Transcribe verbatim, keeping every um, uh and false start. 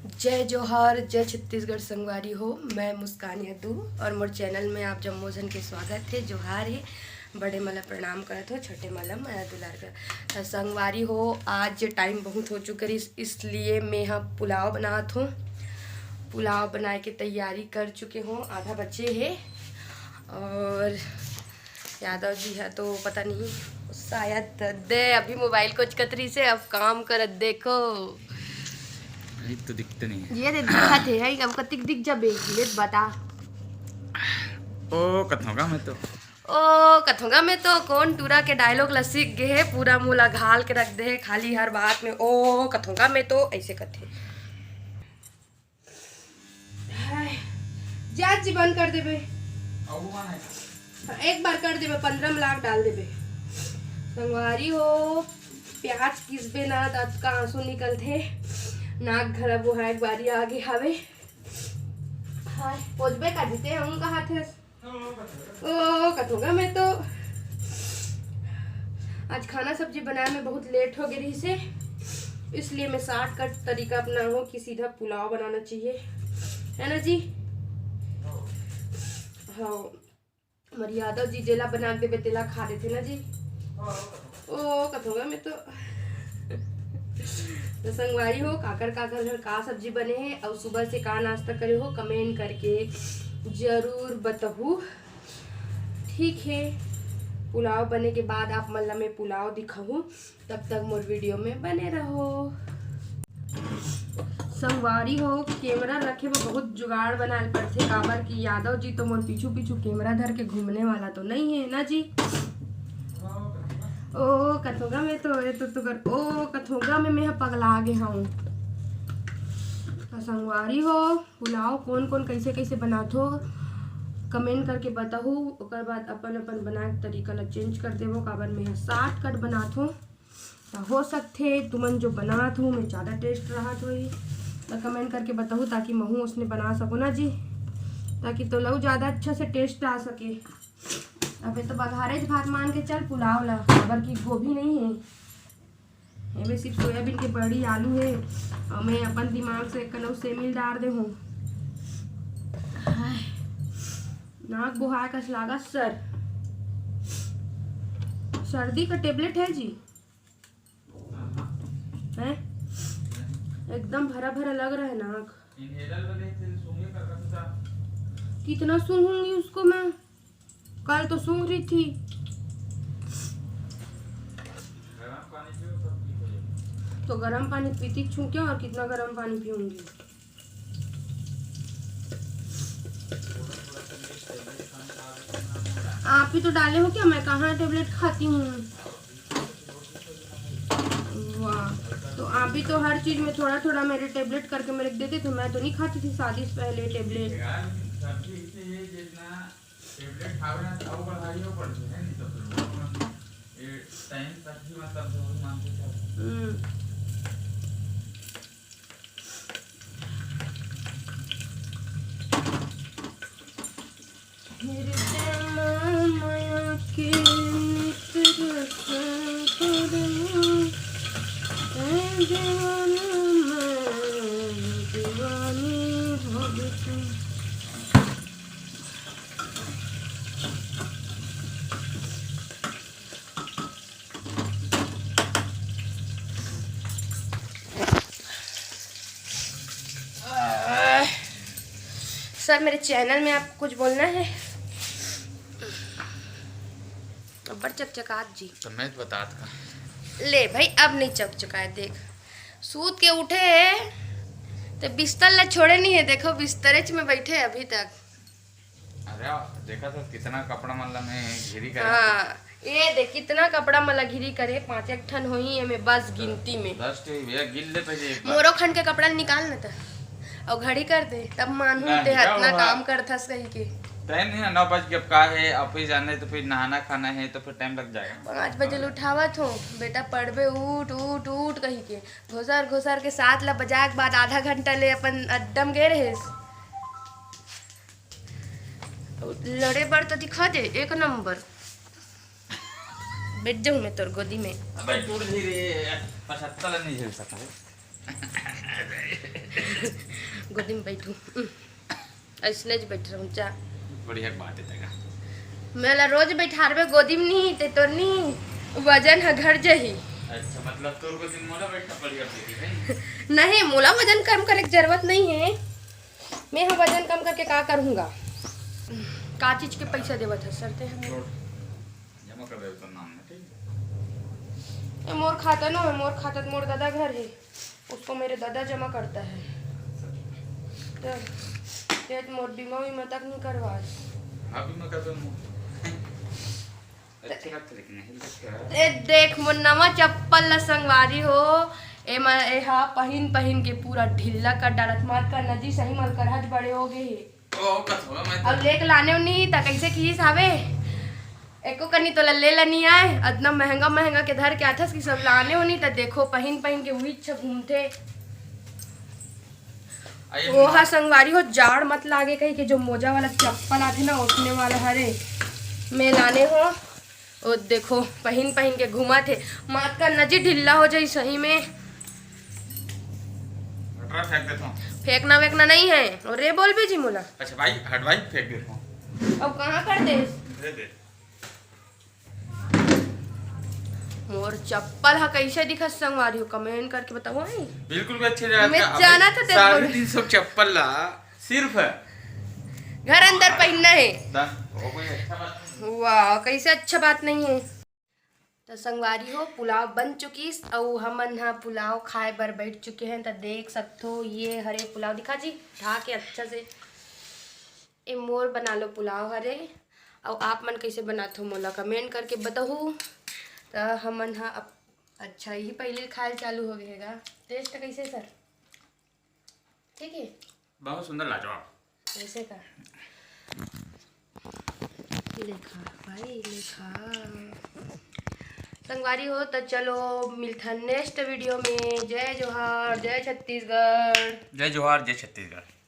जय जोहार, जय छत्तीसगढ़ संगवारी हो। मैं मुस्कान यदु और मोर चैनल में आप जम्मो झन के स्वागत हे। जोहार हे, बड़े मन ला प्रणाम करत हो, छोटे मन ला मया दुलार कर। त संगवारी हो, आज टाइम बहुत हो चुके रहिस, इसलिए मैं ह पुलाव बनात हूँ। पुलाव बनाए के तैयारी कर चुके हूँ, आधा बचे हे। और यादव जी है तो पता नहीं, शायद दे अभी मोबाइल कोचकत रहिस हे, अब काम करत देखो। अभी तो दिखते नहीं है। ये दे दिखत हे, है, अब कतिक दिख जाबे, ये बता। ओ कथों का मैं तो। ओ कथों का मैं तो कोन टूरा के डायलॉग ला सीख गे हे, पूरा मुंह ला घाल के रख दे हे, खाली हर बात में ओ कथों का मैं तो ऐसे कथे। हाय, जा जी बंद कर देबे। अब वो है। हाँ, एक बार कर देबे, पंद्रह में लाख डाल देबे। संगवारी हो, प्याज किसबे ना, दांत का आंसू निकलथे, नाक घला बोहाए के बारी आगे हावे। हाय, पोजबे का जीते हम कहा थे। ओ कथों का मैं तो। आज खाना सब्जी बनाए में बहुत लेट हो गई रहिस हे, इसलिए मैं शॉर्टकट तरीका अपनाहूँ कि सीधा पुलाव बनाना चाहिए, है ना जी? हाँ, हमर यादव जी जेला बना के देबे तेला खा देथे ना जी। ओ कथों का मैं तो। तो संगवारी हो, काकर काकर घर का सब्जी बने हे और सुबह से का नाश्ता करे हो, कमेंट करके जरूर बताहू। ठीक है, पुलाव बने के बाद आप मन ला मैं पुलाव दिखाहूँ, तब तक मोर वीडियो में बने रहो। संगवारी हो, कैमरा रखे बर बहुत जुगाड़ बनाए पड़थे, काबर कि यादव जी तो मोर पीछू पीछू कैमरा धर के घूमने वाला तो नहीं है ना जी। ओ कथों का मैं तो, ए तो, तो कर, ओ कथों का मैं, मैं ह पगला गे हूँ। तो संगवारी हो, पुलाव कोन कोन कैसे कैसे बनाथो, कमेंट करके बताहू। ओकर बाद अपन अपन बनाए के तरीका ला चेंज कर देबो, काबर मैं ह शॉर्टकट बनाथो। तो हो सकथे तुमन जो बनात हो मैं ज़्यादा टेस्ट रहत होही, तो कमेंट करके बताहू, ताकि महू उसने बना सको ना जी, ताकि तो लऊ ज़्यादा अच्छा से टेस्ट आ सके। अबे तो बघारे भात मान के चल पुलाव ला, काबर की गोभी नहीं है। एमे सिर्फ सोयाबीन के बड़ी आलू हे, और मैं अपन दिमाग से एक कनऊ सेमी ल डार दे हूँ। हाय, नाक बोहाय कस लागत सर। सर्दी का टेबलेट है जी? हैं? एकदम भरा भरा लग रहा है नाक। Inhaler वाले से सूंघे कर रखा था। कितना सूंघूंगी उसको मैं? कल तो सूंघ रही थी। गरम पानी पियो, सब ठीक हो जाएगा। तो गरम पानी पीती छू क्या, और कितना गरम पानी पीऊंगी? आप ही तो डाले हो क्या? मैं कहाँ टेबलेट खाती हूँ? वाह, तो आप ही तो हर चीज में थोड़ा थोड़ा मेरे टेबलेट करके मेरे को देते थे। मैं तो नहीं खाती थी शादी से पहले टेबलेट। यार, सब्जी इतनी है, जितना टेबलेट खावे ना, तो और बढ़ाई हो पड़ती है, नहीं तो फिर वो अपन, ये टाइम तक भी, मतलब, जो मानते थे। हम्म। हृदय माया के नित रस करो, ऐ दीवाना मैं दीवानी हो गई। सर, मेरे चैनल में आपको कुछ बोलना है? अब्बड़ चकचकात जी। तो मैं बतात का। ले भाई, अब नहीं चकचकाए। देख, सूत के उठे है तो बिस्तर ला छोड़े नहीं है। देखो, बिस्तरे च में बैठे है अभी तक। अरे, देखा था कितना कपड़ा मन ला मैं घिरी करे। हाँ, ये देख, कितना कपड़ा मन ला घिरी करे, पाँच एक ठन होही एमे बस गिनती में। दस ठो ही भैया, गिन ले पहले एक बार। मोरो खन के कपड़ा निकाल न त, और घड़ी कर दे, तब मानहूँ नहीं, ते क्या इतना हुआ? काम करथस कही के। टाइम नहीं है, नौ बज के, अब का है, ऑफिस जाना है तो फिर नहाना खाना है तो फिर टाइम लग जाएगा। पाँच बजे ले उठावत हो, बेटा पढ़बे, उठ उठ उठ कही के, घोसर घोसर के सात ला बजाए के बाद आधा घंटा ले अपन अड्डम गे रहेस। लड़े बर तो दिखा दे, एक नंबर। बैठ जाऊँ मैं तोर गोदी में। अबे टूट नहीं रही है, पचहत्तर नहीं झेल सकता। गोदी में बैठू। हम्म। अइसने ज बैठ रहूं, जा। बढ़िया बात है तेरा। मेला रोज बैठारबे गोदी में, नहीं ते तोर नहीं वजन ह घट जही। अच्छा, मतलब तोर गोदी में मोला बैठना पड़ेगा तेरी, नहीं? नहीं, मोला वजन कम करे के जरूरत नहीं है। मैं ह वजन कम करके का करूँगा? का चीज के पैसा देवत ह सर ते? हम जमा कर देबे तोर नाम में, ठीक है? ए, मोर खाता ना है, मोर खाता तो मोर दादा घर है, उसको मेरे दादा जमा करता है। तो ये तो मोर बीमा वीमा तक नहीं करवा। हाँ, बीमा कर दो। अच्छा लगता, लेकिन नहीं लगता। ए, देख मोर नवा चप्पल ला संगवारी हो, ए म-, ए हा पहिन पहिन के पूरा ढिल्ला कर डालत। मार कर नजी सही मल कर हज बड़े हो गए हे। ओ, कथवा मैं अब लेके लाने नहीं त कैसे किस हवे? एको कनी तोला ले ला नहीं आए, इतना महंगा महंगा के धर के आथस कि सब लाने हो नहीं त देखो पहिन पहिन के उही छ घूमथे। आइए। ओहा संगवारी हो, जाड़ मत लागे कही के जो मोजा वाला चप्पल आथे ना, ओसने वाला हरे मैं लाने हो। ओ देखो, पहिन पहिन के घूमत हे। मात का नजी ढिल्ला हो जाई सही में। हटरा फेंक देता हूँ। फेंकना वेंकना नहीं है। और रे बोल भी जी मोला। अच्छा भाई, हट भाई, फेंक देता हूँ। अब कहाँ कर दे? दे दे। मोर चप्पल हा कैसे दिखत संगवारी हो, comment करके बताओ। आई बिल्कुल भी अच्छे नहीं लगत मैं का। जाना था तेरे साढ़े तीन सौ चप्पल ला सिर्फ घर अंदर पहनना है। दा, वो कोई अच्छा बात नहीं। वाह, कैसे अच्छा बात नहीं है। तो संगवारी हो, पुलाव बन चुकिस, अउ हमन ह पुलाव खाए बर बैठ चुके हैं। तो देख सकथो, ये हरे पुलाव, दिखा जी, ढा के अच्छा से। ए मोर बना लो पुलाव हरे, अउ आप मन कैसे बनाथो, मोला comment करके बताहू। तो हमन ह अब, अच्छा, यही पहले खाए चालू हो गए हेगा। Taste कैसे सर? ठीक है। बहुत सुंदर, लाजवाब। ऐसे का? ये देखा भाई, ये देखा। संगवारी हो तो चलो, मिलता next video में। जय जोहार, जय छत्तीसगढ़। जय जोहार, जय छत्तीसगढ़।